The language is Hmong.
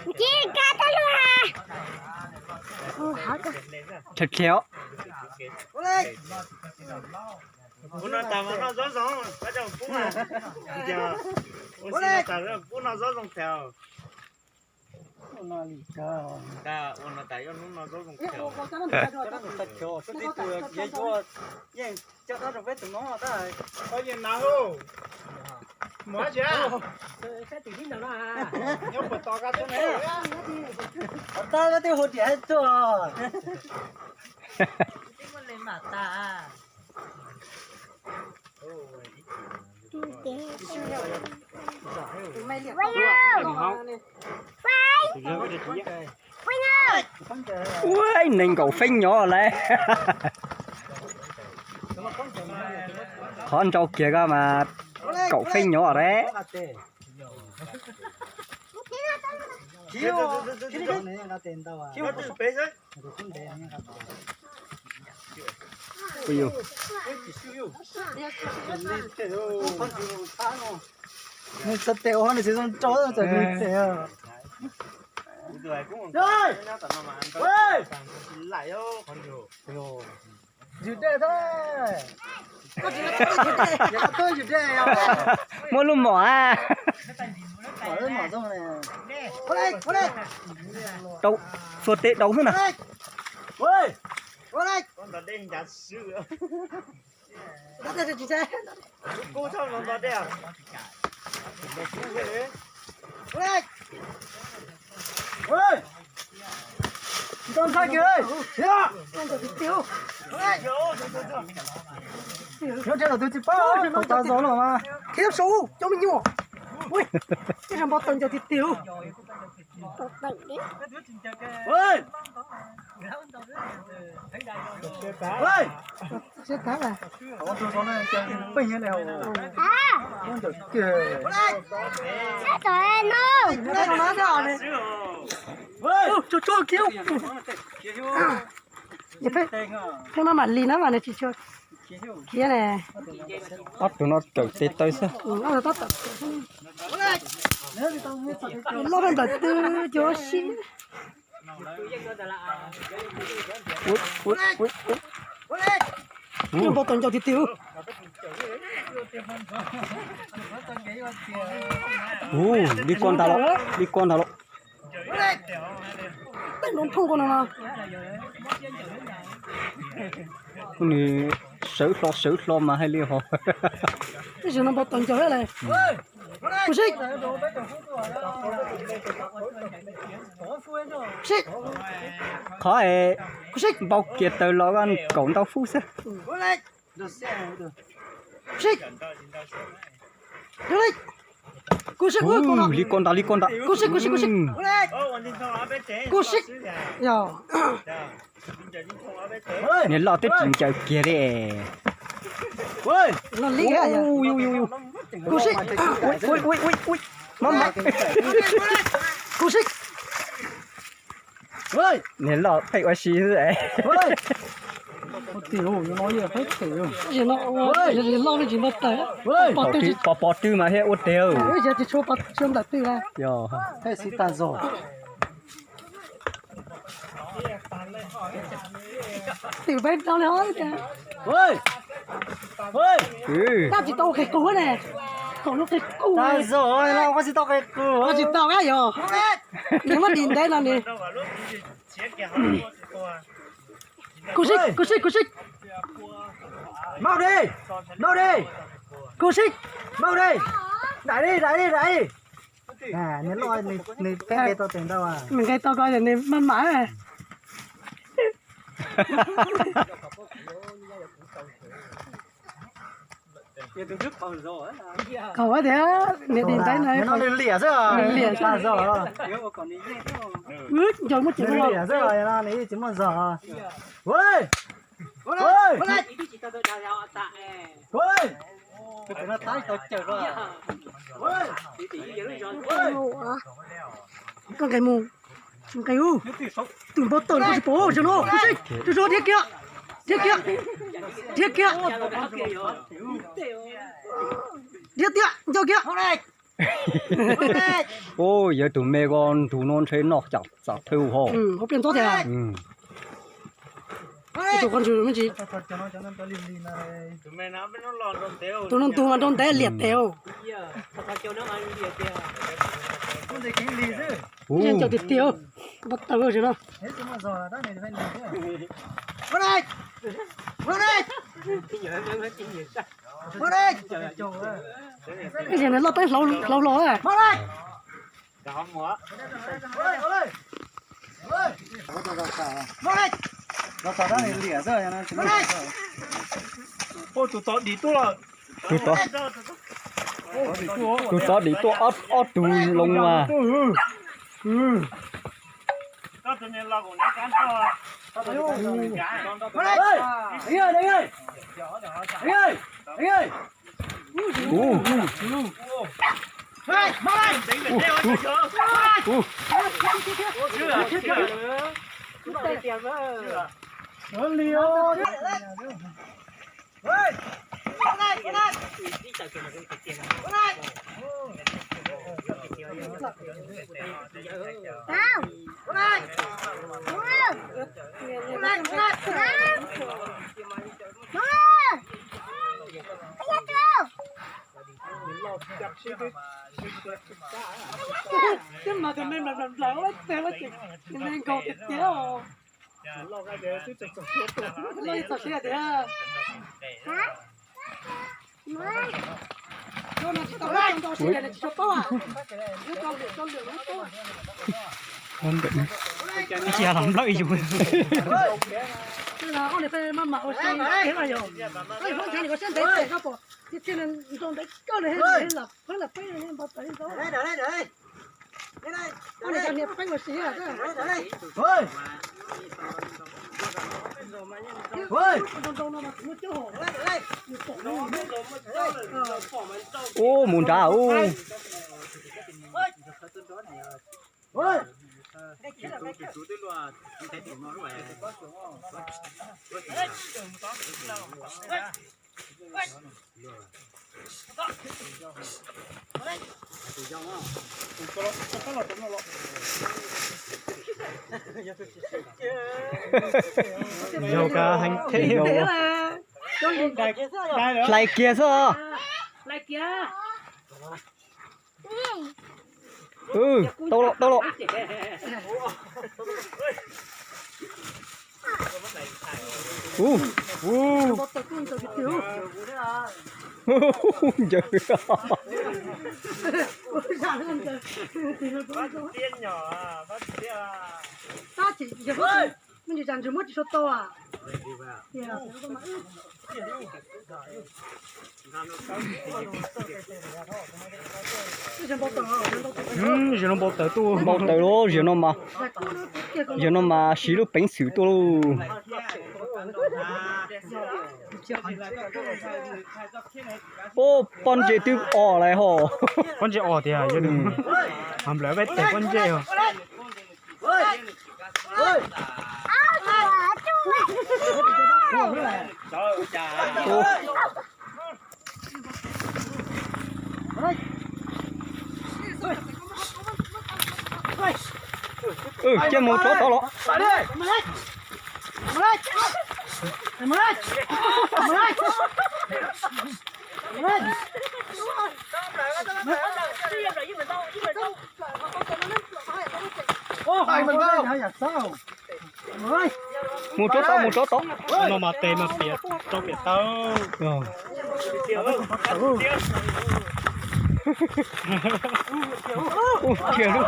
Nce kab tau lug ha. Dhia dhia os. Ua no tas mas noj zaub zoo, pab coj pub mas. Ua si no tas pub noj zaub zoo tag. Ua no tas yuav hnub no zaub zoo tag. Yeej coj dab rau peb tus no tas. Yeej na hu. Mus dab tsi a? Nyob puas tos koj tub ne? Tab tab twb hu diam tuaj. Ua ib neeg nkaum feeb nyov lawm. Qhov nrau kiag ko mas kaum feeb nyov lawm. Nws txhais tes ua nws tsis zoo rau txawm nws tes. Yus dej thiab. Yus dej. Muab lub mom a. Txhua tes daus xwb na. Khiav saud, cov me nyuam. Ui, tej zaum npau taws ncaws tiag tiag. Peb mam mam li na mas nws tsis tshua khiav ne. Ob tug no kawm tes taw xwb. Loj nplawm tw cov si. Npau taws ncaws tiag tiag. Ua li ko ntag los, li ko ntag los. Tej nrov nthoo ko no. Nws sawv hlo sawv hlo mas hais li hos. Tej zaum no npau taws ncaws thiab lawm. Kuv sib, sib, qhov es kuv sib npau kiag taws los kaum ntau fub xwb. Sib, kuv sib, kuv sib, li ko ntag li ko ntag. Kuv sib, kuv sib, kuv sib, kuv sib. Yog niag loj twb tsis ncaws kiag li. Kuv sib, kuv sib. Niag loj pheej ua si xwb. Pos pos twg mas thiaj ua teg. Yog. Twm peb rau li os. Dab tsis tau ua qhia qus ne. Kaum no qhia qus. Tsis tau qhia qus, tsis tau yog. Nws muab dim ntev no nws. Kuv sib, kuv sib, kuv sib. Npau di, npau di. Kuv sib. Npau di. Daim di, daim di, daim di. Nws peb nqe tau tes ntau. Nws nqe tau ko nws maj mam. Kaum thiab niam dim ntaiv no liam xwb. Liam xwb. Ncaws muaj ceem liam xwb, tsis muaj zog. Koj nqis mus, nqis ub. Twm npau taws koj tsis pom, zoo no, kuv sib, rau zoo, dhia kiag, dhia kiag, dhia kiag, dhia tiag. Ua, yog tus me ko ntug no ntshe noj xam thawj hov. Tus no ntug mas nrau ntev liam tes. Caum tiag tiag, npau taws no. Ib zaug loj peb hlauv hlo. Tus tod dim tuaj, tus tod dim tuaj ob tug loo mas. Twb mas tus me nplaim nplaim ua teg ua ces tus me nkaus tiag tiag os. Loj ib txog siab tiag. Loj no tsis tau, loj tsis tau siab tias nws tsis tshua paub. Cia los nplawm yus. Ob niag peb maj mam ua si thiab mas yog, ob niag hlob ntshav nws koj siab ntev tiag koj pom tiag tiag nws nrau ntev kawg li, lam pheeb lam pheeb npau taws li ntawd. Ob niag cov niag pheeb ua si. Ub, mus nrad ub. Yog ka heev thiab. Hlais kiag xwb. Tau los, tau los. Ub, ub. Ncaws. Muab ntsis tsa ntsws muab tsis tshua tau. Ziag no npau taws tuaj, npau taws los ziag no mas, ziag no mas siv lub peev xwm tuaj lauj. Ub, pob ntseg twb os lawm ho. Pob ntseg os tiag, nplawm peb tes pob ntseg os. Cia mus tso tod los. Mus tso tod, mus tso tod. No mas tes mas piam rau piam taw. Ub, khiav lub.